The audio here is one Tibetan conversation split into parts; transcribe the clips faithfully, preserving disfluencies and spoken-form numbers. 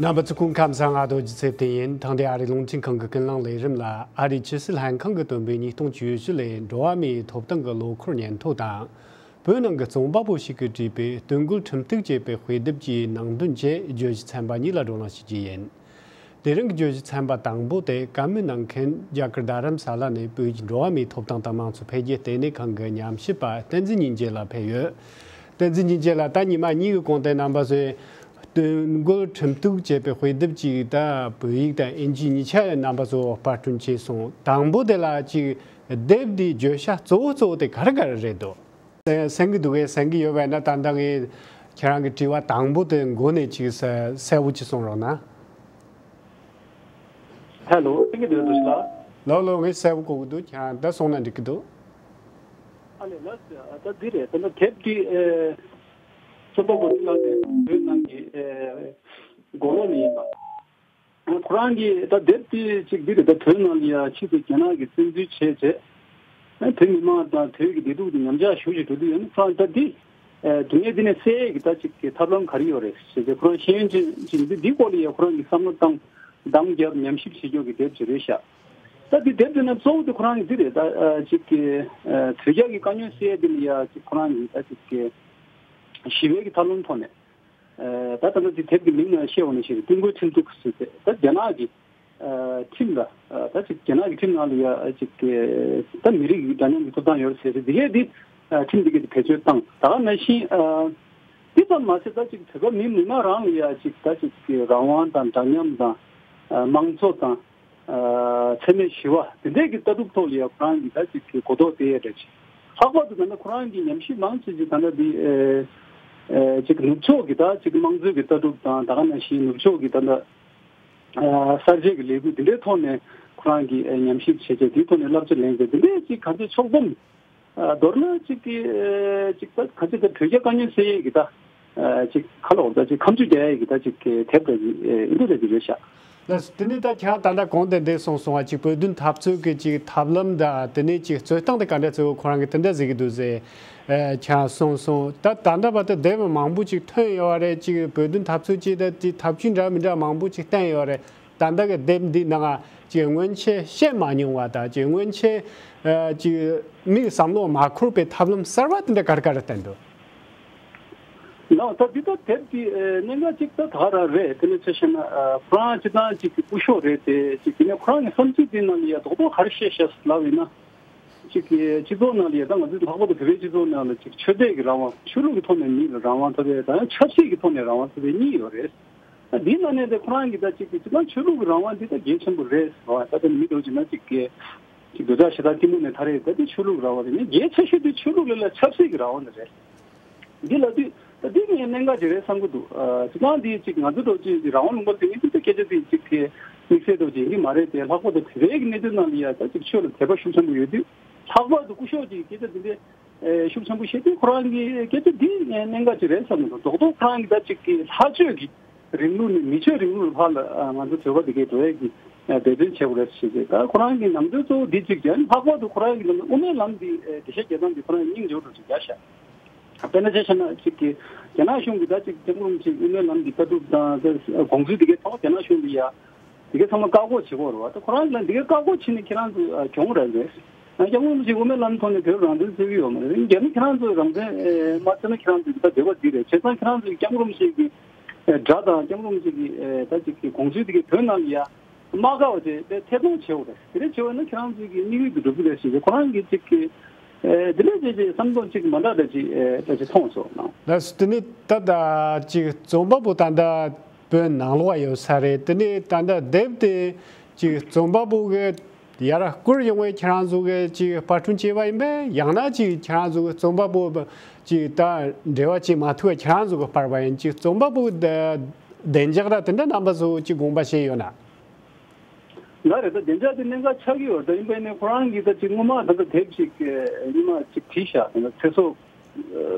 རྣམ་པ་ཚོ་སྐུ་ཁམས་བཟང་། ང་རྡོ་རྗེ་ཚེ་བརྟན་ཡིན། ཐེངས་འདིའི་ཨ་རིའི་རླུང་འཕྲིན་ཁང་གི་ཀུན་གླེང་ལས་རིམ་ལ། ཨ་རིའི་ཕྱི་སྲིད་ལྷན་ཁང་གིས་བཏོན་པའི་ཉིས་སྟོང་བཅུ་བཞི་ལོའི་འགྲོ་བ་མིའི་ཐོབ་ཐང་གི་ལོ་འཁོར་སྙན་ཐོ་དང་། བོད་ནང་གི་རྩོམ་པ་པོ་ཞིག་གིས་བྲིས་པའི་སྟོན་རྒོལ་ཁྲིམས་གཏུག་ཅེས་པའི་དཔེ་དེབ་ཀྱི་ནང་དོན་བཅས་བརྗོད་གཞི་ཚན་པ་གཉིས་ལ་བགྲོ་གླེང་ཞུ་རྒྱུ་ཡིན། དེ་རིང་གི་བརྗོད་གཞི་ཚན་པ་དང་པོ་དེ། བཀའ་མོལ་གནང་མཁན་རྒྱ་གར་རྡ་རམ་ས་ལ་ནས་བོད་ཀྱི་འགྲོ་བ་མིའི་ཐོབ་ཐང་དང་མང་གཙོ་འཕེལ་རྒྱས་ལྟེ་གནས་ཁང་གི་ཉམས་ཞིབ་པ་བསྟན་འཛིན་སྙིང་རྗེ་ལགས་ཕེབས་ཡོད། བསྟན་འཛིན་སྙིང་རྗེ་ལགས། ད་ཉི་མ་གཉིས་ཀྱི་གོང་དེ་རྣམ་པ་ཚོས་སྟོན་རྒོལ་ཁྲིམས་གཏུག་ཅེས་པའི་དཔེ་དེབ་ཅིག་ད་བོད་ཡིག་དང་ཨིན་ཇི་གཉིས་ཆ་རྣམ་པ་ཚོ་པར་སྐྲུན་བྱས་སོང་། དང་པོ་དེ་ལ་ཅིག་དེབ་འདིའི་བརྗོད་བྱ་གཙོ་བོ་གཙོ་བོ་དེ་ག་རེ་ག་རེ་རེད་འདུག། གསན་གྱི་འདུག་གས། གསན་གྱི་ཡོད་པ་ཡིན་ན་ད་ལྟ་ངས་ཁྱེད་རང་གི་དྲི་བ་དང་པོ་དེ་མགོ་ནས་ཅིག་གསལ་པོ་ཅིག་གསུང་རོགས་གནང་། ཧེ་ལོ། གསན་གྱི་འདུག་འདུག་ལ། ལོ་ལོ། ངས་གསལ་པོ་གོ་གི་འདུག། ཁྱེད་རང་ད་གསུངས་ན་འགྲིག་གི་འདུག། ཨ་ལས་ལགས། ད་འདི་རེད། ད་ལྟ་དེབ་འདི་ཨེ་རྩོམ་པ་པོ་ཚོ་ནས་བོད་ནང་གི་ཨེ་མགོ་ལོག་ནས་ཡིན་པ། ཁོ་རང་གིས་ད་དེབ་དེ་གཅིག་འདི་རེད། ད་བོད་ནང་ལ་ཡ་ཕྱིས་སུ་རྒྱ་ནག་གིས་བཙན་འཛུལ་བྱས་རྗེས། བོད་མི་མང་དང་བོད་ཀྱི་བདེ་སྡུག་དེ་ཉམས་ཆག་ཤུགས་ཆེ་འགྲོ་དུས་ཡང་ཁོ་རང་ད་འདི་སྡུག་བསྔལ་འདི་ནས་སེལ་ཡས་ཀྱི་ད་ཅིག་གི་ཐབས་ལམ་ག་རེ་ཡོད་རེད་ཟེར་ཏེ། ཁོ་རང་ཤེས་ཡོན་ཅན་ཅིག་འདི་འདི་སྐོར་ལ་ཡ་ཁོ་རང་གིས་བསམ་བློ་བཏང་འདང་བརྒྱབ་ཉམས་ཞིབ་བྱེད་ཕྱོགས་ཀྱི་དེབ་ཅིག་རེད་ཤག། ད་འདི་དེབ་འདི་ན་གཙོ་བོ་དེ་ཁོ་རང་གི་འདི་རེད། ད་ཅིག་གི་བོད་རྒྱ་གི་དཀའ་རྙོག་སེལ་ཡས་འདི་ལ་ཡ་ཅིག་ཁོ་རང་གིས་ད་ཅིག་གི་ཞི་བའི་གི་ཐབས་ལམ་ཐོག་ནས། ད་ལྟ་འདི་དེབ་ཀྱི་མིང་ནང་བཤད་འོང་ནི་ཞིག་རེད། སྟོན་རྒོལ་ཁྲིམས་གཏུག་ཟེར་ཏེ། ད་རྒྱ་ནག་གི་ཁྲིམས་ལ་ད་ཅིག་རྒྱ་ནག་གི་ཁྲིམས་ནང་ལ་ཡ་ཅིག་ད་མི་རིགས་ཀྱི་འདྲ་མཉམ་གྱི་ཐོབ་ཐང་ཡོད་ཟེར་ཏེ། འདི་གས་འདི་ཁྲིམས་འདི་གས་འདི་བེད་སྤྱོད་བཏང་། ད་ག་ནང་བཞིན་འདི་ཙམ་མ་ཟད་ད་ཅིག་བོད་པ་མི་མི་མང་རང་ལ་ཡ་ཅིག་ད་ཅིག་རང་དབང་དང་འདྲ་མཉམ་དང་། མང་གཙོ་དང་། འཚེ་མེད་ཞི་བ་དེ་འདྲས་ཀྱི་ལྟ་གྲུབ་ཐོག་ལ་ཡ་ཁོ་རང་གིས་ད་ཅིག་གི་གོ་རྟོགས་སྤེལ་ཡས་འདྲ་ཅིག། ལྷག་པར་དུ་ད་ལྟ་ཁོ་རང་གིས་ཉམས་ཞིབ་མང་ཆེ་ཅིག་ད་ལྟ་འདི་ཨེ་ཨེ་ཅིག་ནུབ་ཕྱོགས་ཀྱི་ད་ཅིག་དམངས་གཙོའི་གི་ལྟ་གྲུབ་དང་། ད་ག་ནང་བཞིན་ནུབ་ཕྱོགས་ཀྱི་ད་ལྟ་ཨ་གསར་བརྗེ་གི་ལས་འགུལ་འདི་འདྲའི་ཐོག་ནས་ཁོ་རང་གིས་ཨེ་ཉམས་ཞིབ་བྱས་རྗེས་དེའི་ཐོག་ནས་བསླབ་བྱ་ལེན་རྗེས་འདི་འདྲས་ཅིག་ག་ཚོད་ཕྱོགས་བསྡོམས། ཨ་མདོར་ན་ཅིག་གི་ཨེ་ཅིག་ད་ག་ཚོད་ད་བོད་རྒྱ་དཀའ་རྙོག་སེལ་ཡས་ཀྱི་ད་ཨ་ཅིག་ཁ་ལོ་ད་ཅིག་ཁ་མཆུ་རྒྱག་ཡས་ཀྱི་ད་ཅིག་གི་དེབ་འདྲ་ཅིག་ཨེ་འདི་འདྲ་ཅིག་རེད་ཤག། ལགས་སོ། དེ་ནས་ད་ཁྱེད་རང་ད་ལྟ་གོང་དེ་འདྲས་གསུངས་སོང་བ་ཅིག། བོད་དོན་འཐབ་རྩོད་ཀྱི་ཅིག་ཐབས་ལམ་དང་། དེ་ནས་ཅིག་རྩོད་སྟངས་དེ་ག་འདྲ་བྱེད་དགོས་ཁོ་རང་གིས་དེ་འདྲ་ཟེར་གྱི་འདུག་ཟེར་ཨེ་ཁྱེད་རང་གསུངས་སོང་། ད་ད་ལྟ་བར་དུ་དེབ་མང་པོ་ཅིག་ཐོན་ཡོད་པ་རེད། ཅིག་བོད་དོན་འཐབ་རྩོད་ཅིག་ད་ཅིག་ཐབས་ཇུས་འདྲ་མི་འདྲ་མང་པོ་ཅིག་བསྟན་ཡོད་རེད། ད་ལྟ་གི་དེབ་འདི་ནང་ཅིག་སྔོན་ཆད་བཤད་མ་མྱོང་བ་དང་། ཅིག་སྔོན་ཆད་ཨ་ཅིག་མིས་བསམ་བློ་མ་འཁོར་བའི་ཐབས་ལམ་གསར་བ་དེ་འདྲ་ག་རེ་ག་རེ་བསྟན་འདུག། ལགས། ད་འདི་ད་དེབ་ཀྱི་ཨེ་གནད་འགག་ཅིག་ད་ད་ག་རང་རེད། དེ་ནས་ཆ་བཞག་ན་ཨ་ཁོ་རང་སྤྱིར་བཏང་ཅིག་གི་སྐུ་ཞབས་རེད་དེ། ཅིག་དེ་ནས་ཁོ་རང་གི་བསམ་ཚུལ་དེ་ནང་ལ་ཡ་རྡོག་རྡོག་ག་རེ་བཤད་ཤག་ལབ་ཡིན་ན། ཅིག་གི་སྤྱི་ཚོགས་ནང་ལ་ཡ་ད་ང་ཚོའི་ལྷག་པར་དུ་བོད་པའི་སྤྱི་ཚོགས་ནང་ལ་ཅིག་ཆོས་དད་ཀྱི་རང་དབང་། ཆོས་ལུགས་ཀྱི་ཐོག་ནས་མི་ལ་རང་དབང་ཐོབ་པའི་དང་ཆབ་སྲིད་ཀྱི་ཐོག་ནས་རང་དབང་ཐོབ་པའི་གཉིས་ཡོད་རེད། ད་འདིའི་ནང་ནས་དེ་ཁོ་རང་གིས་ད་ཅིག་གི་སྤྱིར་བཏང་ཆོས་ལུགས་ཀྱི་རང་དབང་འདི་ད་གལ་ཆེན་པོ་རེད་ཟེར་བ། ད་དེ་མི་འདུག་ཅིག་ན་ཅིག་གི་ཅིག་འདོད་ཆགས་ཞེ་སྡང་གཏི་མུག་ནས་ཐར་ཡས་ད་དེ་ཆོས་ལུགས་རང་དབང་རེད། ངས་གལ་ཆེ་ཤོས་དེ་ཆོས་ལུགས་ལས་ལ་ཆབ་སྲིད་ཀྱི་རང་དབང་དེ་རེད། འདི་ལབ་དུས་ད་འདི་ངས་གནད་འགག་ཅིག་རེད་བསམ་གྱི་འདུག། ཨ་སྤྱིར་བཏང་འདི་ཅིག་ང་ཚོ་འདྲ་བོ་ཅིག་གི་རང་དབང་ལུང་པ་དེ་ངས་ཅིག་ད་སྐད་ཆ་དེ་ཅིག་གི་དམིགས་བསལ་འདྲ་བོ་ཅིག་ཡིན་གྱི་མ་རེད་དེ། ལྷག་པར་དུ་བོད་པའི་གནད་དོན་ནང་ལ་ཡ་ད་ཅིག་ཆོས་ལ་དད་པ་ཤུགས་ཆེན་པོ་ཡོད་དུས། ལྷག་པར་དུ་སྐུ་ཞབས་ཀྱི་སྐད་ཆ་འདི་འདྲའི་ཨེ་ཤུགས་ཆེན་པོ་བཤད་དུས་ཁོ་རང་གི་སྐད་ཆ་འདི་གནད་འགག་ཅིག་རེད་བསམ་གྱི་འདུག། རྡོག་རྡོག་ཁོ་རང་གི་ད་ཅིག་གི་ལྷ་ཆོས་ཀྱི་རིང་ལུགས་ནས་མི་ཆོས་རིང་ལུགས་ལ་ཕར་ལ་ཨ་ང་ཚོ་བོད་པ་འདི་གའི་འགྲོ་ཡས་ཀྱི་ཨ་འབད་བརྩོན་བྱེད་དགོས་རེད་ཞེས་བྱས། ད་ཁོ་རང་གི་ནང་དོན་གཙོ་བོ་འདི་གཅིག་བྱས། ལྷག་པར་དུ་ཁོ་རང་གི་ནང་དབུ་མའི་ལམ་འདི་ཨེ་འགྲེལ་བཤད་རྒྱག་སྟངས་འདི་ཁོ་རང་གི་སྙིང་རྗེ་པོ་འདྲ་ཅིག་རྒྱག་ཤག། དཔེར་ན་ཆ་བཞག་ན་གཅིག་གི་རྒྱ་ནག་གཞུང་གིས་ད་ཅིག་སྐྱབས་མགོན་རིན་པོ་ཆེའི་དབུ་མའི་ལམ་གྱི་ལྟ་གྲུབ་དང་དགོངས་ཚུལ་འདི་གའི་ཐོག་རྒྱ་ནག་གཞུང་གིས་ཡ་འདི་གའི་ཚང་མ་བཀག་འགོག་བྱེད་ཀྱི་ཡོད་རེད་བ། ད་ཁོ་རང་གིས་ལ་འདི་གའི་བཀག་འགོག་བྱས་ནས་ཁྱེད་རང་ཚོ་གྱོང་རག་རེད། སྐྱབས་མགོན་རིན་པོ་ཆེའི་དབུ་མའི་ལམ་ཐོག་ནས་བོད་རང་བཙན་རྩོད་ཀྱི་ཡོད་མ་རེད། རྒྱ་མི་ཁྱེད་རང་ཚོས་རང་བཙན་མ་རྩོད་ན་ཁྱེད་རང་ཚོའི་ད་འདོད་པ་འདི་རེད། བྱས་ཙང་ཁྱེད་རང་ཚོས་སྐྱབས་མགོན་རིན་པོ་ཆེ་གི་དགྲ་དང་སྐྱབས་མགོན་རིན་པོ་ཆེ་གི་ད་ཅིག་གི་དགོངས་ཚུལ་འདི་གའི་བོད་ནང་ལ་ཡ་མ་དགའ་བ་དེ་དེ་ཐེར་གཏོང་བྱེད་འོ་རེད། དེ་འདྲ་བྱེད་འོ་ན་ཁྱེད་རང་ཚོའི་གི་དམིགས་ཡུལ་དེ་འགྲུབ་ཀྱི་རེད་ཟེར་ཏེ་ཁོ་རང་གིས་ཅིག་གི་ཨེ་དེ་འདྲ་བྱས་བྱས་བསམ་བློ་ཅིག་མ་འདྲ་འདྲ་ཅིག་ཨེ་འདྲ་ཅིག་མཐོང་སོང་ནང་། ལགས་སོ། དེ་ནས་ད་ལྟ་ཅིག་རྩོམ་པ་པོ་ད་ལྟ་བོད་ནང་ལོགས་ཡོད་ས་རེད། དེ་ནས་ད་ལྟ་དེབ་དེ་ཅིག་རྩོམ་པ་པོ་གི་ཡར་བསྐུར་ཡོང་བའི་ཁྱེད་རང་ཚོ་གི་ཅིག་པར་སྐྲུན་བྱས་པ་ཡིན་པས། ཡང་ན་ཅིག་ཁྱེད་རང་ཚོ་གི་རྩོམ་པ་པོ་ཅིག་ད་འབྲེལ་བ་བྱེད་མ་ཐུབ་པ་ཁྱེད་རང་ཚོ་གི་པར་བ་ཡིན། ཅིག་རྩོམ་པ་པོ་གི་བདེ་འཇགས་ར་དེ་འདྲ་རྣམ་པ་ཚོ་ཅིག་དགོངས་པ་བཞེས་ཡོད་ན། ལགས་རེད། ད་བདེ་འཇགས་དེ་གནད་འགག་ཆགས་ཀྱི་ཡོད་རེད། ད་ཡིན་པ་ཡིན་ནའི་ཁོ་རང་གིས་ད་ཅིག་སྔོན་མ་ད་ལྟ་དེབ་ཅིག་ཉི་མ་ཅིག་བྲིས་ཤག། ད་ལྟ་ཚེ་སྲོག་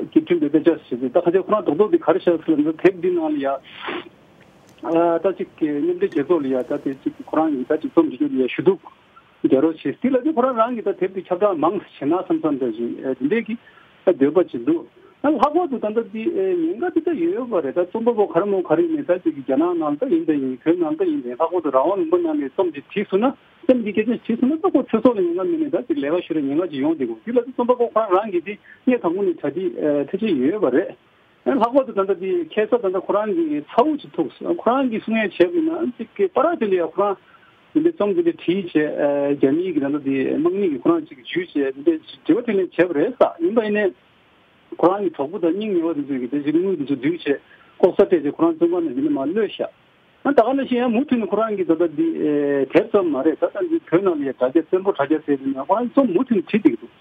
སྐྱིད་ཁྲིམས་དེ་དཔེ་ཆ་ཞིག་ད་ཁ་ཆེ་ཁོ་རང་རྡོག་རྡོག་དེ་ག་རེ་ཤག་ཟེར་ན་དེབ་འདི་ནང་ལ་ཡ་ད་ཅིག་མཉམ་འབྲེལ་རྒྱལ་ཚོགས་ལ་ཡ་ད་དེ་ཅིག་ཁོ་རང་གིས་ད་ཅིག་རྩོམ་འབྲི་རྒྱུ་ལ་ཡ་ཞུ་གཏུག་རྒྱག་རོགས་བྱེད། དེ་ལ་དེ་ཁོ་རང་རང་གིས་ད་དེབ་དེ་ཁྱབ་བསྒྲགས་མང་བྱེད་ན་བསམ་བསམ་འདྲ་ཞིག་དེ་འདྲས་ཀྱི་ད་འདོད་པ་ཅིག་འདུག། ལྷག་པར་དུ་ད་ལྟ་འདི་ཉེན་ཁ་འདི་ད་ཡོད་ཡོད་པ་རེད། ད་རྩོམ་པ་པོ་ག་རེ་མོ་ག་རེ་ཡིན་ནའི་ད་ཅིག་གི་རྒྱ་ནག་ནང་ད་ཡིན་ད་ཡིན། བོད་ནང་ད་ཡིན་ད་ཡིན། ལྷག་པར་དུ་རང་དབང་ལུང་པ་ནང་ནས་རྩོམ་ཅིག་བྲིས་སོང་ན། སེམས་ཀྱི་སྐད་ཆ་བྱས་སོང་ན་ད་ཁོ་ཚེ་སྲོག་ལ་ཉེན་ཁ་མེད་ནས་ད་ཅིག་ལས་ཀ་ཞུ་རེ་ཉེན་ཁ་ཅིག་ཡོང་བསྡད་དགོས། དེ་ལ་ད་རྩོམ་པ་པོ་ཁོ་རང་རང་གིས་དེ་སྔས་དང་པོ་ནས་གྲ་སྒྲིག་ཐེ་ཆེ་ཡོད་པ་རེད། ལྷག་པར་དུ་ད་ལྟ་དེ་ཁ་སང་ད་ལྟ་ཁོ་རང་གི་ཚ་བོ་ཅིག་ཐུག་ཁོ་རང་གིས་གསུང་ཡས་བྱས་པ་ཡིན་ན་ཅིག་གི་པར་དེ་ལ་ཡ་ཁོ་རང་དེ་འདྲའི་རྩོམ་དེ་འདྲ་བྲིས་བྱས་རྒྱ་མིའི་གི་ད་ལྟ་དེ་དམག་མི་གི་ཁོ་རང་ཅིག་འཇུས་བྱས་དེ་འདྲའི་དྲི་བ་དྲིས་ལན་བྱས་པ་རེད་ས། ཡིན་པ་ཡིན་ནའི། ཁོ་རང་གི་གྲོགས་པོ་དང་སྙིང་ཉེ་བ་དེ་ཚོས་ཀྱི་དེ་བཞིན་དངུལ་དེ་ཚོ་བསྡུས་བྱས་ལྐོག་ཟ་སྤྲད་བྱས་ཁོ་རང་བཙོན་ཁང་ནང་འདི་ནས་མར་གློད་བཞག་ཨ་ད་ག་ནང་བཞིན་ཡང་མུ་མཐུད་ནས་ཁོ་རང་གིས་ད་ལྟ་འདི་དེབ་ཙམ་མ་རེད། ད་ལྟ་འདི་བོད་ནང་ལ་ཡང་དྲ་རྒྱ་བཙན་པོ་དྲ་རྒྱ་ཟེར་དེ་ནས་ཁོ་རང་རྩོམ་མུ་མཐུད་ནས་བྲིས་བསྡད་ཀྱི་འདུག་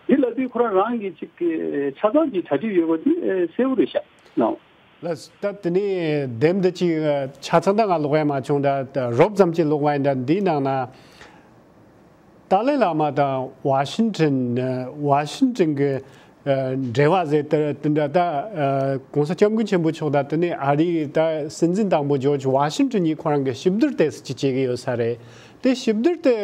འདི་ལ་དུས་ཁོ་རང་རང་གིས་ཅིག་ཆ་ཚང་གི་གྲ་སྒྲིག་ཡོད་པ་འདི་གསལ་པོ་རེད་ཤག་ནའོ། ལགས་ད་དེ་ནས་དེབ་འདི་ཅིག་ཆ་ཚང་ད་ང་ཀློག་ཡ་མ་བྱུང་། ད་རོབ་ཙམ་ཅིག་ཀློག་པ་ཡིན། ད་འདིའི་ནང་ན། ཏཱ་ལའི་བླ་མ་དང་ཝ་ཤིང་ཊོན། ཝ་ཤིང་ཊོན་གྱི་འབྲེལ་བ་ཟེར་དེ་དེ་འདྲ་ད་༸གོང་ས་༸སྐྱབས་མགོན་ཆེན་པོ་མཆོག་དང་དེ་ནས་ཨ་རིའི་ད་སྲིད་འཛིན་དང་པོ་ཇོརྗ་ཝ་ཤིང་ཊོན་གཉིས་ཁོ་རང་གི་ཞིབ་བསྡུར་ཏོག་ཙམ་ཅིག་བྱེད་ཀྱི་ཡོད་ས་རེད། དེ་ཞིབ་བསྡུར་དེ་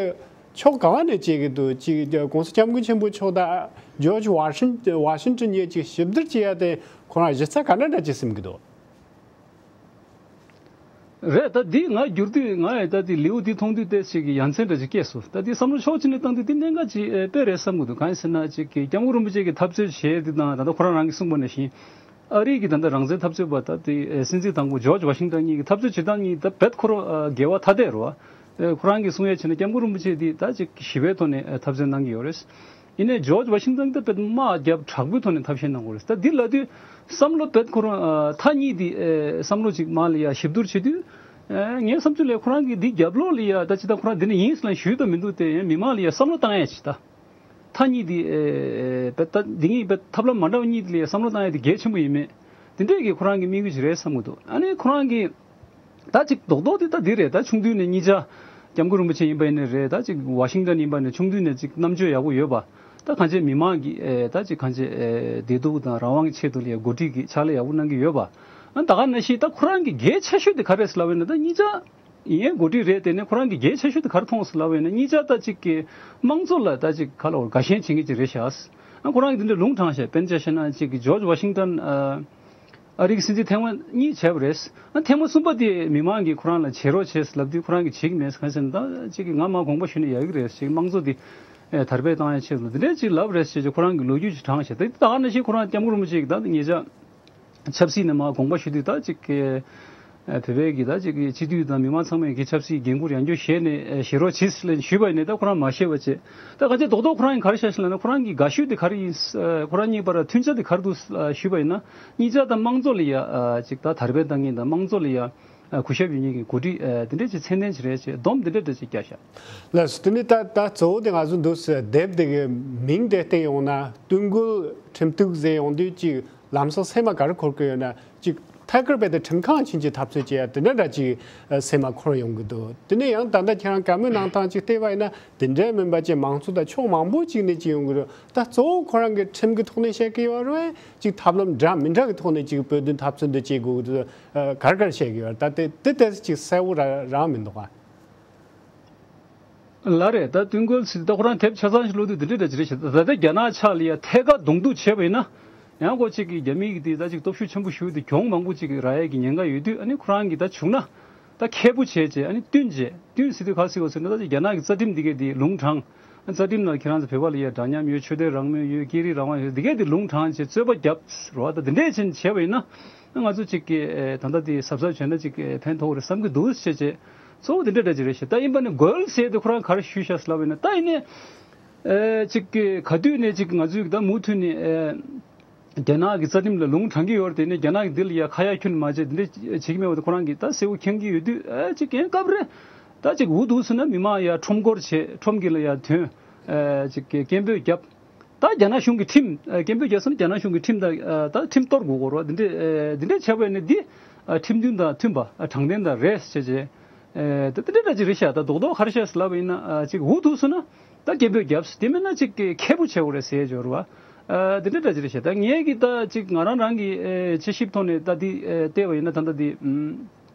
ཕྱོགས་ག་བ་ནས་བྱེད་ཀྱི་འདུག་ཅིག་༸གོང་ས་༸སྐྱབས་མགོན་ཆེན་པོ་མཆོག་དང་ཇོརྗ་ཝ་ཤིང་ཝ་ཤིང་ཊོན་གཉིས་ཅིག་ཞིབ་བསྡུར་བྱེད་ཡ་དེ་ཁོ་རང་གཞི་རྩ་ག་འདྲ་འདྲ་ཅིག་སེམས་ཀྱི་འདུག་རེད། ད་འདི་ང་བསྒྱུར་དུས་ང་ཡི་ད་འདི་ལེའུ་འདི་མཐོང་དུས་ཏོག་ཙམ་གྱི་ཡ་མཚན་འདྲ་ཅིག་སྐྱེས་སོང་། ད་འདི་བསམ་བློ་ཕྱོགས་གཅིག་ནས་བཏང་དུས་འདི་གནད་འགག་ཅིག་ཨེ་དཔེ་རེད་བསམ་གྱི་འདུག་གང་ཡིན་ཟེར་ན་ཅིག་གི་༸སྐྱབས་མགོན་རིན་པོ་ཆེ་གི་འཐབ་རྩོད་བྱས་འདི་དང་ད་ལྟ་ཁོ་རང་རང་གིས་གསུངས་པ་ནང་བཞིན་ཨ་རིའི་གི་ད་ལྟ་རང་བཙན་འཐབ་རྩོད་པ་ད་འདི་ཨེ་སྲིད་འཛིན་དང་པོ་ཇོརྗ་ཝ་ཤིང་ཊོན་གཉིས་ཀྱི་འཐབ་རྩོད་བྱེད་སྟངས་གཉིས་ད་རྦད་ཁོ་རང་ཨ་འགལ་བ་ཐ་དད་རེད་བ། ཨེ་ཁོ་རང་གིས་གསུང་ཡས་བྱས་ན་༸སྐྱབས་མགོན་རིན་པོ་ཆེ་འདི་ད་ཅིག་ཞི་བའི་ཐོག་ནས་ཨེ་འཐབ་རྩོད་གནང་གི་ཡོད་རེད། ཡིན་ནའི་ཇོརྗ་ཝ་ཤིང་ཊོན་ད་དཔེ་དམག་རྒྱབ་དྲག་པོའི་ཐོག་ནས་ཐབས་ཤེས་གནང་དགོས་རེད། ད་འདི་ལབ་དུས་བསམ་བློ་དཔེ་ཁོ་རང་ཨ་མཐའ་གཉིས་འདི་ཨེ་བསམ་བློ་ཅིག་མ་ལ་ཡ་ཞིབ་བསྡུར་བྱེད་དུས་ཨེ་ངའི་བསམ་ཚུལ་ལ་ཁོ་རང་གིས་འདི་རྒྱབ་ལོགས་ལ་ཡ་ད་ཅི་ད་ཁོ་རང་འདི་ནས་ཡིན་ཟེར་ལ་ཞུས་དང་མི་འདུག་སྟེ་ཡང་མི་མང་ལ་ཡ་བསམ་བློ་བཏང་ཡ་ཅིག་ད་མཐའ་གཉིས་འདི་ཨེ་དཔེ་ད་འདི་གཉིས་དཔེ་ཐབས་ལམ་མ་འདྲ་བ་གཉིས་འདི་ལ་ཡ་བསམ་བློ་བཏང་ཡ་འདི་གལ་ཆེན་པོ་ཡིན་མེད་འདི་འདྲས་ཀྱི་ཁོ་རང་གི་དམིགས་ཡུལ་ཅིག་རེད་བསམ་གི་འདུག་ཨ་ནི་ཁོ་རང་གིས། ད་ཅིག་རྡོག་རྡོག་དེ་ད་འདི་རེད། ད་ཆུང་དུས་ནས་གཉིས་ཆ་༸སྐྱབས་མགོན་རིན་པོ་ཆེ་ཡིན་པ་ཡིན་ནའི་རེད། ད་ཅིག་ཝ་ཤིང་ཊོན་ཡིན་པ་ནས་ཆུང་དུས་ནས་ཅིག་རྣམ་དཔྱོད་ཡག་པོ་ཡོད་པ། ད་གང་ཅི་མི་མང་གི་ཨེ་ད་ཅིག་གང་ཅི་ཨེ་བདེ་སྡུག་དང་རང་དབང་གི་ཆེད་དུ་ལ་ཡ་འགོ་ཁྲིད་ཀྱི་ཕྱག་ལས་ཡག་པོ་གནང་གི་ཡོད་པ། ཨ་ད་ག་ནང་བཞིན་ད་ཁོ་རང་གི་གལ་ཆེ་ཤོས་དེ་ག་རེད་ཟེར་ལབ་པ་ཡིན་ན་ད་གཉིས་ཆ་ཡིན་འགོ་ཁྲིད་རེད། དེ་ནས་ཁོ་རང་གི་གལ་ཆེ་ཤོས་དེ་ག་རེ་མཐོང་ཟེར་ལབ་པ་ཡིན་ན་གཉིས་ཆ་ད་ཅིག་གི་དམངས་གཙོ་ལ་ད་ཅིག་ག་ལ་བར་དགའ་ཞེན་བྱེད་མཁན་ཅིག་རེད་ཤག་ཨ་ཁོ་རང་གི་དེ་འདྲ་ལུང་དྲངས་ཤག་དཔེར་ན་ཆ་བཞག་ན་ཅིག་གི་ཇོརྗ་ཝ་ཤིང་ཊོན་ཨ། ཨ་རིའི་སྲིད་འཛིན་ཐེངས་མ་གཉིས་བྱས་པ་རེད། ཨ་ཐེངས་མ་གསུམ་པ་དེ་མི་མང་གིས་ཁོ་རང་ལ་བྱེད་རོགས་བྱེད་ལབ་དུས་ཁོ་རང་གིས་བྱེད་ཀྱི་མེད། གང་ཟེར་ན་ད་ཅིག་གི་ང་མར་དགོངས་པ་ཞུས་ན་ཡག་གི་རེད་ཅིག་དམངས་གཙོ་དེ་ཨེ་དར་སྤེལ་བཏང་ཡ་ཆེད་དུ་འདི་འདྲས་ཅིག་ལབ་རེད་ཅེས་ཁོ་རང་གིས་ལོ་རྒྱུས་ཅིག་དྲངས་བྱས། ད་ད་ག་ནང་བཞིན་ཁོ་རང་༸སྐྱབས་མགོན་རིན་པོ་ཆེ་གིས་ད་ཉེ་ཆར་ཆབ་སྲིད་ནས་མར་དགོངས་པ་ཞུ་དུས་ད་ཅིག་གི་ཨེ་བོད་པའི་གི་ད་ཅིག་གི་སྤྱི་འཐུས་དང་མི་མང་ཚང་མས་གི་ཆབ་སྲིད་འགན་འཁུར་ཡང་བསྐྱར་བཞེས་ནས་ཨེ་བཞེས་རོགས་བྱེད་ཟེར་ལབ་ཞུས་པ་ཡིན་ནའི་ད་ཁོ་རང་མ་བཞེས་པ་བྱས། ད་ག་ཚོད་རྡོག་རྡོག་ཁོ་རང་གིས་ག་རེ་བཤད་ཤག་ལབ་ན་ཁོ་རང་གི་དགའ་ཤོས་དེ་ག་རེ་ཡིན། ཨ་ཁོ་རང་གཉིས་བར་མཐུན་ཆ་དེ་ག་རེ་འདུག་ཨ་ཞུས་པ་ཡིན་ན་གཉིས་ཆ་ད་དམངས་གཙོ་ལ་ཡ་ཨ་ཅིག་ད་དར་སྤེལ་བཏང་མཁན་དང་དམངས་གཙོ་ལ་ཡ་ཨ་གུས་ཞབས་ཡོད་མཁན་གྱི་འགོ་ཁྲིད་ཨ་དེ་འདྲས་ཅིག་མཚན་ལྡན་ཅིག་རེད་ཅེས་སྡོམ་དེ་འདྲས་འདྲ་ཅིག་བརྒྱབ་ཤག་ལགས་སོ། དེ་ནི་ད་ད་གཙོ་བོ་དེ་ང་ཚོ་འདུག་སེ་དེབ་དེ་གི་མིང་དེ་བསྟན་ཡོང་ན་དུས་འགོའི་ཁྲིམས་གཏུག་ཟེར་ཡོང་དུས་ཅིག་ལམ་སང་སེམས་ལ་ག་རེ་འཁོར་གི་ཡོད་ན། གཅིག་ཐད་ཀར་རྦད་དེ་ཁྲིམས་ཁང་ཕྱིན་ཅིག་འཐབ་རྩོད་བྱེད་ཡ་དེ་འདྲ་འདྲ་ཅིག་ཨ་སེམས་ལ་འཁོར་ཡོང་གི་འདུག་དེ་ནས་ཡང་ད་ལྟ་ཁྱེད་རང་བཀའ་མོལ་གནང་སྟངས་ཅིག་བལྟས་པ་ཡིན་ན་དེ་འདྲའི་མིན་པ་ཅིག་མང་ཚོགས་དང་ཕྱོགས་མང་པོ་ཅིག་ནས་ཅིག་ཡོང་གི་རེད། ད་གཙོ་བོ་ཁོ་རང་གི་ཁྲིམས་ཀྱི་ཐོག་ནས་བཤད་ཀྱི་ཡོད་རེད། ཅིག་ཐབས་ལམ་འདྲ་མི་འདྲ་གི་ཐོག་ནས་ཅིག་བོད་དོན་འཐབ་རྩོད་འདི་བྱེད་དགོས་ཀྱི་འདུག་ཨ་ག་རེ་ག་རེ་བཤད་ཀྱི་ཡོད་རེད། ད་དེ་དེ་ཏོག་ཙམ་ཅིག་གསལ་པོ་རང་རང་མི་འདུག་ག་ལགས་རེད། ད་དུས་འགོའི་ཚིག་ད་ཁོ་རང་དེབ་ཆ་ཚང་ཞིག་ཀློག་དུས་འདི་འདྲ་འདྲ་ཅིག་རེད་ཤག་ད་ལྟ་རྒྱ་ནག་ཕྱག་ལ་ཡ་ཐད་ཀར་གདོང་གཏུག་བྱས་པ་ཡིན་ན་ཡང་ཁོ་གཅིག་གིས་རྒྱ་མི་གིས་དེ་ད་ཅིག་སྟོབས་ཤུགས་ཆེན་པོ་ཞིག་དེ་གྱོང་མང་པོ་ཅིག་རག་ཡས་ཀྱི་ཉེན་ཁ་ཡོད་དུས་ཨ་ནི་ཁོ་རང་གིས་ད་བྱུང་ན་ད་མཁས་པོ་བྱས་བྱས་ཨ་ནི་བསྟུན་བྱས་བསྟུན་ཟེར་དུས་ག་རེ་ཟེར་དགོས་ཟེར་ན་ད་ཅིག་རྒྱ་ནག་གི་རྩ་ཁྲིམས་འདི་གས་དེ་ལུང་དྲངས། རྩ་ཁྲིམས་ནང་ཁྱེད་རང་ཚོ་བོད་པ་ལ་ཡ་འདྲ་མཉམ་ཡོད། ཆོས་དད་རང་མོས་ཡོད། སྐད་རིགས་རང་དབང་ཡོད། འདི་གས་དེ་ལུང་དྲངས་བྱས་རྩོད་པ་བརྒྱབ་རོགས་ད་འདི་འདྲས་ཅན་བྱས་པ་ཡིན་ན་ང་ཚོ་ཅིག་གི་ད་ལྟ་དེ་གཟབ་གཟབ་བྱས་ན་ཅིག་ཕན་ཐོགས་རེད་བསམ་གི་འདུག་ཟེར་བྱས་གཙོ་བོ་འདི་འདྲ་འདྲ་ཅིག་རེད་ཤག་ད་ཡིན་པ་ནི་གོལ་ཟེར་དེ་ཁོ་རང་ག་རེ་ཞུས་ཤག་ལབ་པ་ཡིན་ན་ད་ཡིན་ནའི་ཅིག་གི་ག་དུས་ནས་ཅིག་ང་ཚོས་ད་མུ་མཐུད་ནས། རྒྱ་ནག་གི་རྩ་ཁྲིམས་ལ་ལུང་དྲངས་ཀྱི་ཡོད་རེད། དེ་ནས་རྒྱ་ནག་གི་འདི་ལ་ཡ་ཁ་ཡ་ཁྱོན་མ་བྱས་འདི་འདྲ་བྱེད་ཀྱི་མེད་པ་དེ་ཁོ་རང་གིས་ད་གསལ་པོ་མཁྱེན་གྱི་ཡོད་དུས་ཨེ་ཅིག་གན་སྐབས་རེ་ད་ཅིག་འུ་ཐུག་སོང་ན་མི་མང་ཡ་ཁྲོམ་སྐོར་བྱེད་ཁྲོམ་གྱི་ལ་ཡ་ཐོན་ཨེ་ཅིག་སྐད་འབོད་བརྒྱབ། ད་རྒྱ་ནག་གཞུང་གི་ཁྲིམས་ཨེ་སྐད་འབོད་བརྒྱབ་སོང་ན་རྒྱ་ནག་གཞུང་གི་ཁྲིམས་དང་ཨེ་ད་ཁྲིམས་གཏོར་དགོས་དགོས་རོགས་འདི་འདྲ་ཨེ་འདི་འདྲ་བྱས་པ་ཡིན་ན་འདི་ཨེ་ཁྲིམས་མཐུན་དང་མཐུན་པ་ཨེ་དྲང་བདེན་དང་རེད་ཟེར་བྱས། ཨེ་ད་དེ་འདྲ་འདྲ་ཅིག་རེད་ཤག་ད་རྡོག་རྡོག་ག་རེ་བཤད་ཟེར་ལབ་པ་ཡིན་ན་ཨ་ཅིག་འུ་ཐུག་སོང་ན་ད་སྐད་འབོད་བརྒྱབ་ཟེར། དེ་མིན་ན་ཅིག་གི་མཁས་པོ་བྱེད་དགོས་རེད་ཟེར་འབྱོར་བ། ཨ་དེ་འདྲ་འདྲ་ཅིག་རེད་ཤག་ད་ངས་གི་ད་ཅིག་ང་རང་རང་གི་ཨེ་དཔྱད་ཞིབ་ཐོག་ནས་ད་འདི་ཨེ་བལྟས་པ་ཡིན་ན་ད་ད་འདི་ཨུམ་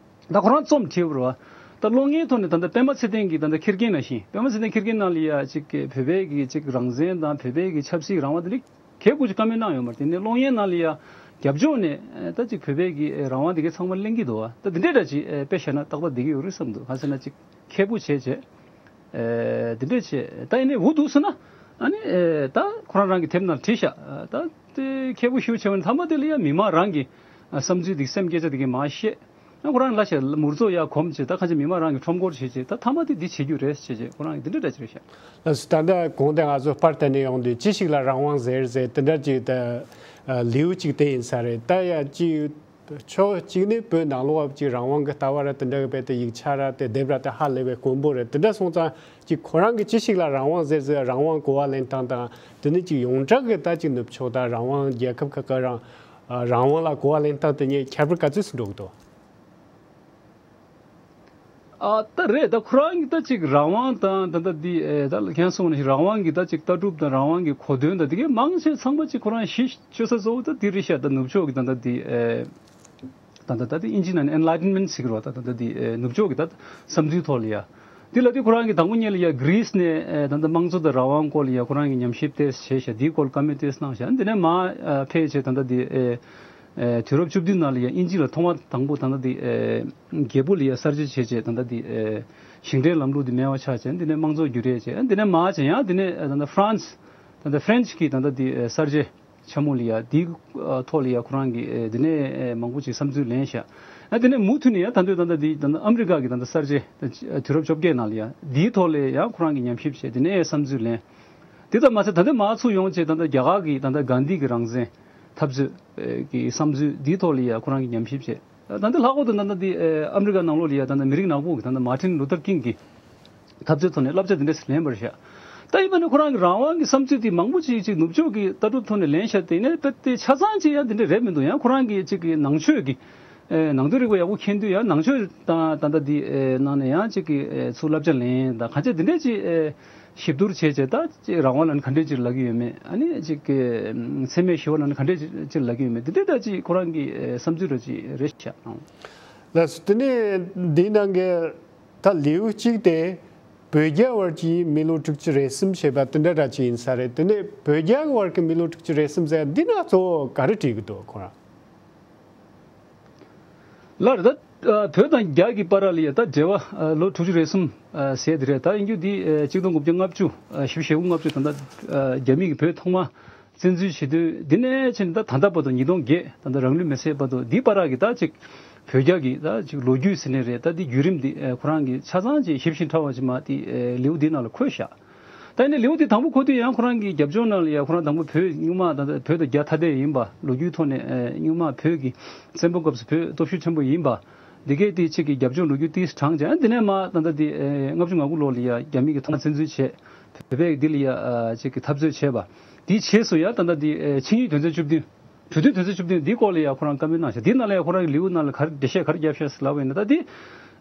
ད་ཁོ་རང་རྩོམ་བྲིས་པ་རེད་བ། ད་གློག་བརྙན་ཐོག་ནས་ད་ད་པད་མ་ཚེ་བརྟན་གྱི་ད་ད་ཁེར་རྐྱང་ནང་བཞིན་པད་མ་ཚེ་བརྟན་ཁེར་རྐྱང་ནང་ལ་ཡ་ཅིག་གི་བོད་པའི་གི་ཅིག་རང་བཙན་དང་བོད་པའི་གི་ཆབ་སྲིད་རང་དབང་དེ་འདྲ། གལ་ཁུ་ཅིག་བཀའ་མོལ་གནང་ཡོད་མ་རེད། དེ་ནས་གློག་བརྙན་ནང་ལ་ཡ་རྒྱབ་ལྗོངས་ནས་ཨ་ད་ཅིག་བོད་པའི་གི་ཨ་རང་དབང་དེ་གའི་ཚང་མ་གླེང་གི་འདུག་བ། ད་དེ་འདྲས་འདྲ་ཅིག་ཨ་དཔེ་བཞག་ན་ཏག་ཏག་བསྡད་ཀྱི་ཡོད་རེད་བསམ་འདུག་གང་ཟེར་ན་ཅིག་གལ་ཁུ་བྱས་བྱས་ཨ་དེ་འདྲས་བྱས། ད་ཡིན་ནའི་འུ་འདུག་ཟེར་ན་ཨ་ནི་ཨ་ད་ཁོ་རང་རང་གི་དེབ་ནང་བྲིས་ཤག་ཨ་ད་དེ་གལ་ཁུ་ཞུ་བྱས་པ་ནི་མཐའ་མ་དེ་ལ་ཡ་མི་མང་རང་གི་ཨ་བསམ་ཚུལ་དེ་སེམས་སྐད་ཆ་དེ་གའི་མར་བཤད། ཨ་ཁོ་རང་ལ་ཤ་མུར་ཚོ་ཡ་གོམས་བྱས། ད་ཁ་ཆེ་མི་མང་རང་གི་ཁྲོམ་སྐོར་བྱས་བྱས། ད་མཐའ་མ་དེ་འདི་བྱེད་རྒྱུ་རེད་བྱས་བྱས་ཁོ་རང་གི་འདི་འདྲ་འདྲ་ཅིག་རེད་ཤག་ལགས་སོ། ད་ལྟ་གོང་དེ་ང་ཚོ་པར་བལྟས་ནས་ཡོང་དུས་ཅི་ཞིག་ལ་རང་དབང་ཟེར་ཟེར་དེ་འདྲ་ཅིག་ད་ལེའུ་གཅིག་དེ་ཡིན་ས་རེད། ད་ཡ་ཅིག་ཕྱོགས་གཅིག་ནས་བོད་ནང་ལོགས་ཅིག་རང་དབང་གི་ལྟ་བ་ར་དེ་འདྲ་གི་རྦད་དེ་ཡིག་ཆ་ར་དེ་དེབ་ར་དེ་ཧ་ལས་པའི་དཀོན་པོ་རེད། དེ་འདྲ་སོང་ཙང་ཅིག་ཁོ་རང་གི་ཅི་ཞིག་ལ་རང་དབང་ཟེར་ཟེར་རང་དབང་གོ་བ་ལེན་སྟངས་དང་དེ་ནས་ཅིག་ཡོངས་གྲགས་གི་ད་ཅིག་ནུབ་ཕྱོགས་ད་རང་དབང་རྒྱལ་ཁབ་ཁག་གི་རང་རང་དབང་ལ་གོ་བ་ལེན་སྟངས་དེ་གཉིས་ཁྱད་པར་ག་ཚོད་ཙམ་འགྲོ་གི་འདུག་ཨ་ད་རེད། ད་ཁོ་རང་གི་ད་ཅིག་རང་དབང་དང་ད་ལྟ་འདི་ཨེ་ད་ལ་ཁྱེད་གསུངས་ནས་རང་དབང་གི་ད་ཅིག་ལྟ་གྲུབ་དང་རང་དབང་གི་གོ་དོན་དང་དེ་གའི་མང་ཆེ་ཚང་མ་ཅིག་ཁོ་རང་གཞི་བཅོལ་ས་གཙོ་བོ་ད་འདི་རེད་ཤག་ད་ནུབ་ཕྱོགས་ཀྱི་ད་ལྟ་འདི་ཨེ་ད་ལྟ་ད་འདི་ཨིན་ཇི་ནང་ནས་Enlightenment་ཟེར་གི་རེད་བ། ད་ད་ལྟ་འདི་ཨེ་ནུབ་ཕྱོགས་ཀྱི་ད་བསམ་ཚུལ་ཐོག་ལ་ཡ་འདི་ལ་འདི་ཁོ་རང་གི་དང་པོ་ཉིད་ལ་ཡ་གྷི་རིས་ནས་ཨེ་ད་ལྟ་དམངས་གཙོ་དང་རང་དབང་སྐོར་ལ་ཡ་ཁོ་རང་གི་ཉམས་ཞིབ་ཏོག་ཙམ་བྱས་ཤག་འདིའི་སྐོར་བཀའ་མོལ་ཏོག་ཙམ་གནང་ཤག་འདི་ནས་མར་ཨེ་ཕེབས་བྱས་ད་ལྟ་འདི་ཨེ། ཨེ་དུས་རབས་བཅུ་བདུན་ནང་ལ་ཡང་དབྱིན་ཇི་ལ་ཐོག་མ་དང་པོ་ད་ལྟ་འདི་ཨེ་རྒྱལ་པོ་ལ་ཡང་གསར་བརྗེ་བྱས་བྱས་ད་ལྟ་འདི་ཨེ་ཞིང་བྲན་ལམ་ལུགས་འདི་མེད་པ་ཆགས་བྱས། འདི་ནས་དམངས་གཙོ་བསྒྱུར་རེས་བྱས། འདི་ནས་མར་བྱས་ཡང་འདི་ནས་ཨེ་ད་ལྟ་ཧྥ་རན་སི་ད་ལྟ་ཧྥ་རན་སི་གི་ད་ལྟ་འདི་ཨེ་གསར་བརྗེ་ཆེན་མོ་ལ་ཡང་འདིའི་ཨ་ཐོག་ལ་ཡང་ཁོ་རང་གི་ཨེ་འདི་ནས་ཨེ་མང་པོ་ཅིག་བསམ་ཚུལ་ལེན་ཤག་ཨ་འདི་ནས་མུ་མཐུད་ནས་ཡང་ད་དུང་ད་ལྟ་འདི་ད་ལྟ་ཨ་མི་རི་ཀ་གི་ད་ལྟ་གསར་བརྗེ་ད་དུས་རབས་བཅོ་བརྒྱད་ནང་ལ་ཡང་འདིའི་ཐོག་ལ་ཡང་ཁོ་རང་གི་ཉམས་ཞིབ་བྱས། འདི་ནས་ཨེ་བསམ་ཚུལ་ལེན། དེ་ལྟར་མ་ཟད་ད་ལྟ་མར་ཚུར་ཡོང་བྱས་ད་ལྟ་རྒྱ་གར་གྱི་ད་ལྟ་གྷན་དྷི་གི་རང་བཙན་འཐབ་རྩོད་ཀྱི་བསམ་ཚུལ་འདིའི་ཐོག་ལ་ཡང་ཁོ་རང་གིས་ཉམས་ཞིབ་བྱས། ད་ལྟ་ལྷག་པར་དུ་ད་ལྟ་འདི་ཨ་མི་རི་ཀ་ནང་ལོགས་ལ་ཡང་ད་ལྟ་མི་རིགས་ནག་པོ་གི་ད་ལྟ་མར་ཊིན་ལུ་ཐར་ཀིང་གི་འཐབ་རྩོད་ཐོག་ནས་བསླབ་བྱ་འདི་འདྲ་ཞིག་ལེན་པར་བྱ། ད་ཡིན་པ་ནི་ཁོ་རང་གི་རང་དབང་གི་བསམ་ཚུལ་འདི་མང་པོ་ཅིག་ཅིག་ནུབ་ཕྱོགས་ཀྱི་ལྟ་གྲུབ་ཐོག་ནས་ལེན་བྱ། དེ་ནས་དཔེ་དེ་ཆ་ཚང་ཅིག་ཡང་འདི་འདྲ་རེད་མི་འདུག་ཡང་ཁོ་རང་གི་ཅིག་གི་ནང་ཆོས་ཀྱི་ཨེ་ནང་དོན་རིག་པ་ཡག་པོ་མཁྱེན་དུས་ཡང་ནང་ཆོས་དང་ད་ལྟ་འདི་ཨེ་ནང་ནས་ཡང་ཅིག་གི་ཨེ་ཚུར་བསླབ་བྱ་ལེན་དང་གང་བྱས་འདི་འདྲས་ཅིག་ཨེ་ཞིབ་བསྡུར་བྱས་བྱས་ད་ཅིག་རང་དབང་ལ་ནི་ག་འདྲས་ཅིག་ལབ་ཀྱི་ཡོད་མེད། ཨ་ནི་ཅིག་གི་ཨེ་འཚེ་མེད་ཞི་བ་ལ་ནི་ག་འདྲས་ཅིག་ལབ་ཀྱི་ཡོད་མེད། འདི་འདྲས་ད་ཅིག་ཁོ་རང་གི་ཨེ་བསམ་ཚུལ་ར་ཅིག་རེད་ཤག་ཨང་། ལགས་སོ། དེ་ནས་འདི་ནང་གི་ད་ལེའུ་གཅིག་དེ་བོད་རྒྱ་བར་གྱི་མི་ལོ་དྲུག་ཅུ་རེ་གསུམ་ཞེས་པ་དེ་འདྲ་འདྲ་ཅིག་ཡིན་ས་རེད། དེ་ནས་བོད་རྒྱ་བར་གྱི་མི་ལོ་དྲུག་ཅུ་རེ་གསུམ་ཟེར་འདི་ན་གཙོ་བོ་ག་རེ་བྲིས་ཀྱི་འདུག་ཁོ་རང་། ལར་ད་ཨ་བོད་དང་རྒྱ་གི་བར་ལ་ཡ་ད་འབྲེལ་བ་ཨ་ལོ་དྲུག་ཅུ་རེ་གསུམ་ཨ་ཟེར་དེ་རེད། ད་ཡིན་རྒྱུ་འདི་ཨ་གཅིག་སྟོང་དགུ་བརྒྱ་ལྔ་བཅུ་ཨ་བཞི་བཅུ་ཞེ་དགུ་ལྔ་བཅུ་ད་ལྟ་ཨ་རྒྱ་མི་གིས་བོད་ཐོག་མ་བཙན་འཛུལ་བྱེད་དུས་འདི་ནས་ཕྱིན་ད་ད་ལྟ་བར་དུ་ཉིས་སྟོང་བརྒྱད་ད་ལྟ་རང་ལུས་མེར་སྲེག་བར་དུ་འདི་བར་གྱི་ད་ཅིག་བོད་རྒྱ་གི་ད་ཅིག་ལོ་རྒྱུས་ཟེར་ནའི་རེད། ད་འདི་བརྒྱུད་རིམ་འདི་ཨ་ཁོ་རང་གིས་ཆ་ཚང་ཅིག་ཞིབ་ཅིང་ཕྲ་བ་ཅིག་མ་འདི་ཨ་ལེའུ་འདི་ནང་ལ་འཁོད་བཞག་ད་ནི་ལེའུ་འདི་དང་པོ་འཁོད་དུས་ཡང་ཁོ་རང་གི་རྒྱབ་ལྗོངས་ནང་ལ་ཡང་ཁོ་རང་དང་པོ་བོད་སྔོན་མ་ད་ལྟ་བོད་དང་རྒྱ་ཐ་དད་ཡིན་པ། ལོ་རྒྱུས་ཐོག་ནས་ཨེ་སྔོན་མ་བོད་ཀྱི་བཙན་པོ་སྐབས་སུ་བོད་སྟོབས་ཤུགས་ཆེན་པོ་ཡིན་པ། འདི་གའི་དེའི་ཆེད་ཀྱི་རྒྱབ་ལྗོངས་ལོ་རྒྱུས་ཏིས་དྲངས་ཀྱང་འདི་ནས་མ་ད་ལྟ་འདི་ཨེ་ལྔ་བཅུ་ང་དགུ་ལོ་ལ་ཡ་རྒྱ་མི་གི་ཐོག་མ་བཙན་འཛུལ་བྱས། བོད་པས་འདི་ལ་ཡ་ཨ་ཅིག་གི་འཐབ་རྩོད་བྱས་པ། དེའི་རྗེས་སུ་ཡ་ད་ལྟ་འདི་ཨེ་ཆིངས་ཡིག་དོན་ཚན་བཅུ་བདུན། གྲོས་མཐུན་དོན་ཚན་བཅུ་བདུན་འདིའི་སྐོར་ལ་ཡང་ཁོ་རང་བཀའ་མོལ་གནང་ཤག་འདིའི་ནང་ལ་ཡང་ཁོ་རང་གི་ལེའུ་ནང་ལ་ག་རེ་འགྲེལ་བཤད་ག་རེ་བརྒྱབ་ཤག་ཟེར་ལབ་པ་ཡིན་ན། ད་འདི་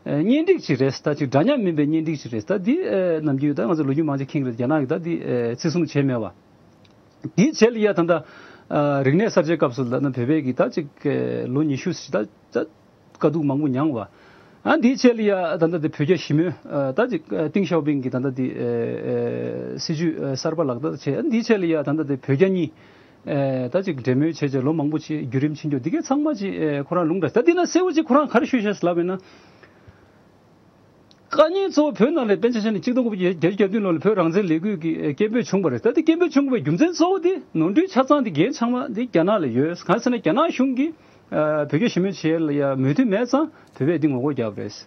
ཨེ་གཉེན་སྒྲིག་ཅིག་རེད། ད་ཅིག་འདྲ་མཉམ་མིན་པའི་གཉེན་སྒྲིག་ཅིག་རེད། ད་འདི་ཨེ་ནམ་རྒྱུན་ད་ང་ཚོ་ལོ་རྒྱུས་མང་ཆེ་མཁྱེན་གྱི་རེད། རྒྱ་ནག་གིས་ད་འདི་ཨེ་བརྩི་སྲུང་བྱས་མེད་པ། འདིའི་རྗེས་ལ་ཡ་ད་ལྟ་ཨ་རིག་གནས་གསར་བརྗེ་སྐབས་སུ་ད་ནི་བོད་པའི་གི་ད་ཅིག་ཨེ་ལོ་ཉི་ཤུ་ཞིག་ད་ད་དཀའ་སྡུག་མང་པོ་མྱངས་པ། ཨ་འདིའི་རྗེས་ལ་ཡ་ད་ལྟ་འདི་བོད་རྒྱ་ཞི་མོལ་ཨ་ད་ཅིག་ཨ་ཏེང་ཞའོ་ཕིང་གི་ད་ལྟ་འདི་ཨེ་ཨེ་སྲིད་བྱུས་ཨེ་གསར་པ་ལག་བསྟར་བྱས། ཨ་འདིའི་རྗེས་ལ་ཡ་ད་ལྟ་འདི་བོད་རྒྱ་གཉིས་ཨེ་ད་ཅིག་འབྲེལ་མོལ་བྱས་བྱས་ལོ་མང་པོ་ཅིག་བརྒྱུད་རིམ་ཕྱིན་རྒྱུ་འདི་གའི་ཚང་མ་ཅིག་ཨེ་ཁོ་རང་ལུང་འདྲ། ད་འདི་ན་གསལ་བོ་ཅིག་ཁོ་རང་ག་རེ་ཤོད་ཤག་ཟེར་ལབ་པ་ཡིན་ན། དཀའ་ཉེན་གཙོ་བོ་བོད་ནང་ལ་དཔེ་ཆ་བཞག་ན་གཅིག་སྟོང་དགུ་བརྒྱ་བརྒྱད་ཅུ་གྱ་བདུན་ལོ་ལ་བོད་རང་བཙན་ལས་འགུལ་གྱི་ཨེ་སྐད་འབོད་བྱུང་བ་རེད། ད་དེ་སྐད་འབོད་བྱུང་བའི་རྒྱུ་མཚན་གཙོ་བོ་དེ་ནོར་འཁྲུལ་ཆ་ཚང་དེ་འགན་ཚང་མ་དེ་རྒྱ་ནག་ལ་ཡོད། གང་ཟེར་ན་རྒྱ་ནག་གཞུང་གིས་ཨ་བོད་རྒྱ་ཞི་མོལ་བྱེད་ཡ་ལ་ཡ་མོས་མཐུན་མེད་ཙང་བོད་པས་འདི་ངོ་རྒོལ་བརྒྱབ་པ་རེད།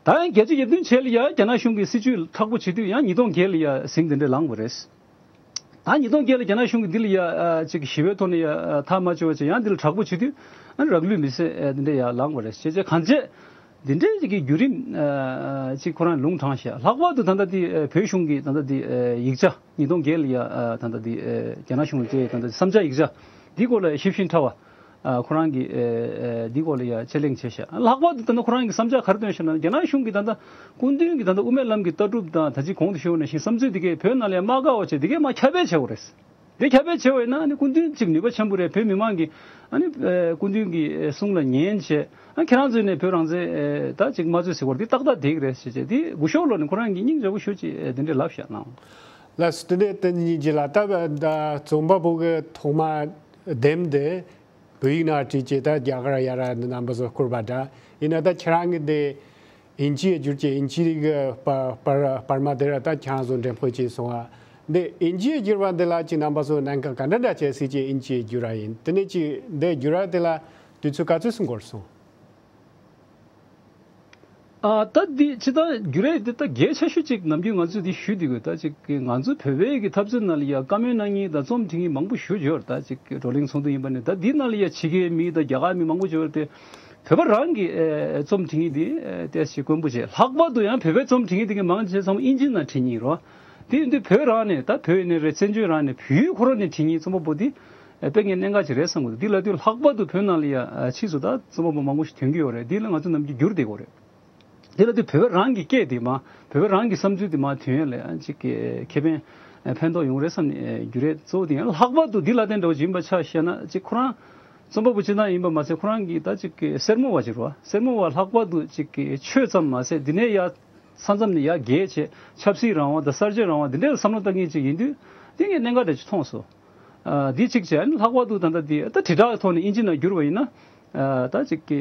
ད་ཡང་བརྒྱད་ཅུ་གྱ་བདུན་རྗེས་ལ་ཡ་རྒྱ་ནག་གཞུང་གིས་སྲིད་བྱུས་མཁྲེགས་པོ་བྱེད་དུས་ཡང་ཉིས་སྟོང་བརྒྱད་ལ་ཡ་ཟིང་དེ་འདྲ་ལངས་པ་རེད། ད་ཉིས་སྟོང་བརྒྱད་ལ་རྒྱ་ནག་གཞུང་གིས་འདི་ལ་ཡ་ཨ་ཅིག་ཞི་བའི་ཐོག་ནས་ཡ་ཨ་ཐག་མ་ཆོད་པ་བྱས། ཡང་འདི་ལ་དྲག་པོ་བྱེད་དུས་ཨ་ནི་རག་ལུས་མི་སྲིད་ཨ་འདི་འདྲ་ཡ་ལངས་པ་རེད། བྱས་བྱས་གང་བྱས་འདི་འདྲའི་ཅིག་གི་བརྒྱུད་རིམ་ཨ་ཅིག་ཁོ་རང་ལུང་དྲངས་ཤག་ལྷག་པར་དུ་ད་ལྟ་འདི་ཨ་བོད་གཞུང་གིས་ད་ལྟ་འདི་ཨ་ཡིག་ཆ་ཉིས་སྟོང་བརྒྱད་ལ་ཡ་ཨ་ད་ལྟ་འདི་ཨ་རྒྱ་ནག་གཞུང་ལ་སྤྲད་ད་ལྟ་བསམ་འཆར་ཡིག་ཆ་འདིའི་སྐོར་ལ་ཞིབ་ཅིང་ཕྲ་བ། ཨ་ཁོ་རང་གིས་ཨེ་ཨེ་འདི་སྐོར་ལ་ཡ་དཔྱད་གླེང་བྱས་ཤག་ལྷག་པར་དུ་ད་ལྟ་ཁོ་རང་གི་བསམ་འཆར་ག་རེ་བཏོན་ཤག་ན། རྒྱ་ནག་གཞུང་གིས་ད་ལྟ་སྐུ་མདུན་གྱི་ད་ལྟ་དབུ་མའི་ལམ་གྱི་ལྟ་གྲུབ་དང་ད་ཅི་གོང་དུ་ཞུས་པ་ནང་བཞིན་བསམ་ཚུལ་འདི་གས་བོད་ནང་ལ་ཡ་མ་དགའ་བ་བྱས་འདི་གས་མར་ཁྱབ་སྤེལ་བྱས་པ་རེད། འདི་ཁྱབ་སྤེལ་བྱས་པ་ཡིན་ན་ཨ་ནི་སྐུ་མདུན་ཅིག་ནུས་པ་ཆེན་པོ་རེད། བོད་མི་མང་གིས་ཨ་ནི་ཨེ་སྐུ་མདུན་གྱི་གསུང་ལ་ཉན་བྱས། ཨ་ཁྱེད་རང་ཚོས་ནས་བོད་རང་བཙན་ཨེ་ད་ཅིག་མ་རྩོད་ཟེར་བ་འདི་ཏག་ཏག་འགྲིག་རེད་ཟེར་བྱས། འདི་སྐུ་ཞབས་ལོ་ནས་ཁོ་རང་གིས་སྙིང་རྗེ་པོ་ཞུ་ཅིག་ཨེ་འདི་འདྲས་ལབ་ཤག་ནའང་། ལགས་སོ། དེ་ནས་བསྟན་འཛིན་སྙིང་རྗེ་ལགས། ད་ད་རྩོམ་པ་པོ་གི་ཐོག་མ་དེབ་འདི་བོད་ཡིག་ནང་བྲིས་བྱས། ད་རྒྱ་གར་ཡ་ར་འདི་རྣམ་པ་ཚོ་བསྐུར་བ་འདྲ་ཡིན་ན། ད་ཁྱེད་རང་གི་འདི་དབྱིན་ཇིའི་བསྒྱུར་བྱས། དབྱིན་ཇི་གི་པར་པར་པར་མ་དེ་ར་ད་ཁྱེད་རང་ཚོ་འགྲེམས་སྤེལ་བྱས་སོང་བ། འདི་དབྱིན་ཇིའི་བསྒྱུར་བ་འདི་ལ་ཅིག་རྣམ་པ་ཚོ་གནད་འགག་ག་འདྲ་འདྲ་བྱས་སྲིད་ཅེས་དབྱིན་ཇིའི་བསྒྱུར་བ་ཡིན། དེ་ནས་ཅིག་འདི་བསྒྱུར་བ་དེ་ལ་དུས་ཚོད་ག་ཚོད་སུ་འགོར་སོང་། ཨ་ད་འདི་ཅི་ད་རྒྱུ་རེད། འདི་ད་གལ་ཆེ་ཤོས་ཅིག་ནམ་རྒྱུན་ང་ཚོས་འདི་ཞུ་འདི་དགོས། ད་ཅིག་ང་ཚོ་བོད་པའི་གི་འཐབ་རྩོད་ནང་ལ་ཡ་བཀའ་མོལ་གནང་མཁན་དང་རྩོམ་འབྲི་མཁན་མང་པོ་ཞེ་པོ་ཡོད་རེད། ད་ཅིག་བགྲོ་གླེང་ཚོགས་འདུ་ཡིན་པ་ནས། ད་འདི་ནང་ལ་ཡ་ཕྱི་རྒྱལ་མི་དང་རྒྱ་གར་མི་མང་པོ་ཡོད་རེད་དེ། བོད་པ་རང་གི་ཨེ་རྩོམ་འབྲི་མཁན་འདི་ཨེ་ཏོག་ཙམ་དཀོན་པོ་བྱས། ལྷག་པར་དུ་ཡང་བོད་པའི་རྩོམ་འབྲི་མཁན་འདི་གི་མང་ཆེ་ཚང་མ་དབྱིན་ཇི་ནང་བྲིས་མཁན་རེད། དེ་ཡིན་དུས་བོད་རང་ནས། ད་བོད་ཡིན་ནའི་རེད། བཙན་བྱོལ་རང་ནས་བོད་ཡིག་ཁོ་རང་ནས་བྲིས་མཁན་རྩོམ་པ་པོ་འདི་ཨེ་དཔེ་ངས་གནད་འགག་ཅིག་རེད་བསམ་གི་འདུག་འདི་ལ་དུས་ལྷག་པར་དུ་བོད་ནང་ལ་ཡ་ཨ་ཕྱིས་སུ་ད་རྩོམ་པ་པོ་མང་པོ་ཞིག་ཐོན་གྱི་ཡོད་རེད། འདི་ལ་ང་ཚོ་ནམ་རྒྱུན་འགྱུར་བསྡད་ཀྱི་ཡོད་རེད། འདི་ལ་དུས་བོད་རང་གི་སྐད་དེ་མ། བོད་རང་གི་བསམ་ཚུལ་དེ་མ་ཐོན་ཡ་ལ་ཨ་ཅིག་ཁེ་ཕན་ཕན་ཐོགས་ཡོང་རེད་བསམ་ནས་རྒྱུ་རེད། གཙོ་བོ་དེ་ཡང་ལྷག་པར་དུ་འདི་ལ་བརྟེན་འདྲ་བོ་ཅིག་ཡིན་པ་ཆ་བཞག་ན། ཅིག་ཁོ་རང་རྩོམ་པ་པོ་སྤྱིར་བཏང་ཡིན་པ་མ་ཟད། ཁོ་རང་གི་ད་ཅིག་སེར་མོ་བ་ཅིག་རེད་བ། སེར་མོ་བ་ལྷག་པར་དུ་ཅིག་ཆོས་ཙམ་མ་ཟད། འདི་ནས་ཡ་ས་མཚམས་ནས་ཡར་བརྒལ་བྱས་ཆབ་སྲིད་རང་དབང་དང་གསར་བརྗེ་རང་དབང་འདི་འདྲའི་བསམ་བློ་བཏང་མཁན་ཅིག་ཡིན་དུས། འདི་ངས་གནད་འགག་འདྲ་ཅིག་མཐོང་སོང་། ཨ་འདི་གཅིག་བྱས། ཨ་ནི་ལྷག་པར་དུ་ད་ལྟ་འདི་ད་དྲིལ་བསྒྲགས་ཐོག་ནས་དབྱིན་ཇི་ནང་བསྒྱུར་བ་ཡིན་ན། ཨ་ད་ཅིག་གི་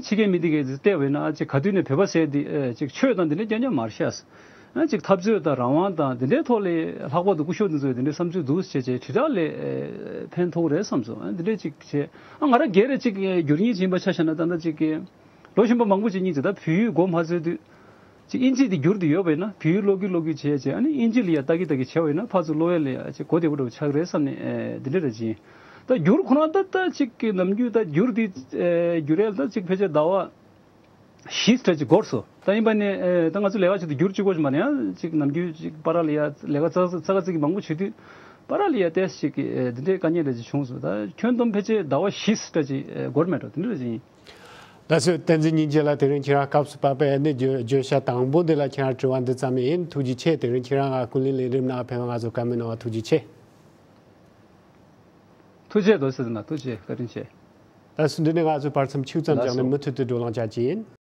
ཕྱི་རྒྱལ་མི་འདི་གས་བལྟས་པ་ཡིན་ན། ཨ་ཅིག་ག་དུས་ནས་བོད་པ་ཟེར་འདི་ཨ་ཅིག་ཆོས་དང་འདི་འདྲ་རྐྱང་རྐྱང་མ་རེད་ཤག་ཨ་ཅིག་འཐབ་རྩོད་དང་རང་དབང་དང་འདི་འདྲའི་ཐོག་ལ་ལྷག་པར་དུ་སྐུ་ཞབས་འདི་ཚོས་འདི་འདྲའི་བསམ་ཚུལ་འདུག་ཟེར་བྱས་དྲིལ་བསྒྲགས་ལ་ཨ་ཕན་ཐོགས་རེད་བསམ་སོང་། ཨ་འདི་འདྲ་ཅིག་བྱས། ཨ་ང་རང་སྒེར་རེ་ཅིག་བསྒྱུར་མཁན་ཅིག་ཡིན་པ་ཆ་བཞག་ན། ད་ལྟ་ཅིག་གི་ལོ་གཞོན་པ་མང་པོ་ཅིག་གཉིས་ཅིག་ད་བོད་ཡིག་མགོ་མ་ཚོས་དུས། ཅིག་དབྱིན་ཇི་དེ་བསྒྱུར་དུ་ཡོད་པ་ཡིན་ན། བོད་ཡིག་ཀློག་གི་ཀློག་གི་བྱས་བྱས། ཨ་ནི་དབྱིན་ཇི་ལ་ཡ་ལྟ་གི་ལྟ་གི་བྱས་པ་ཡིན་ན། ཕར་ཚུར་ཀློག་ཡ་ལ་ཡ་ཅིག་གོ་བདེ་པོ་འདྲ་པོ་ཆགས་ཀྱི་རེད་བསམ་ནས་ཨེ་འདི་འདྲ་རེ་ཅིག་ཡིན། ད་བསྒྱུར་ཁོ་རང་ད་ལྟ་ཅིག་གི་ནམ་རྒྱུན་ད་བསྒྱུར་དེ་ཨེ་བསྒྱུར་ཡ་ད་ཅིག་ཕལ་ཆེར་ཟླ་བ་བཞི་ཙམ་ཅིག་འགོར་སོང་། ད་ཡིན་པ་ནས་ཨེ་ད་ང་ཚོ་ལས་ཀ་བྱེད་དུས་བསྒྱུར་གཅིག་པོ་ཅིག་མ་རེད། ཡང་ཅིག་ནམ་རྒྱུན་ཅིག་པར་ལ་ཡ་ལས་ཀ་ཙག་ཙག་ཙག་ཙིག་མང་པོ་བྱེད་དུས། པར་ལ་ཡ་ཏོག་ཙམ་ཅིག་གི་ཨེ་འདི་འདྲའི་དཀའ་ངལ་འདྲ་ཅིག་བྱུང་སོང་། ད་ཁྱོན་བསྡོམས་ཕལ་ཆེར་ཟླ་བ་བཞི་ཙམ་ཅིག་ཨེ་འགོར་མེད་འགྲོ། དེ་འདྲ་རེ་ཅིག་ཡིན། ལགས་སོ། བསྟན་འཛིན་སྙིང་རྗེ་ལགས། དེ་རིང་ཁྱེད་རང་སྐབས་སུ་བབས་པའི་ཨ་ནི་བརྗོད་བརྗོད་བྱ་དང་པོ་འདི་ལ་ཁྱེད་རང་དྲི་བ་འདི་བརྩམས་ཡིན། ཐུགས་རྗེ་ཆེ། དེ་རིང་ཁྱེད་རང་ང་ཀུན་གླེང་ལས་རིམ་ནང་ཕེབས་པ་ང་ཚོ་བཀའ་མོལ་གནང་བ་ཐུགས་རྗེ་ཆེ། ཐུགས་རྗེ་ཆེ། རྡོ་རྗེ་ཟེར་ན་ཐུགས་རྗེ་ཆེ། བཀའ་དྲིན་ཆེ། ལགས་སོ། འདི་ནས་ང་ཚོས་བར་མཚམས་ཆུང་ཙམ་ལགས་བཞག་ནས་སོ། མུ་མཐུད་དུ་བགྲོ་གླེང་བྱ་རྒྱུ་ཡིན།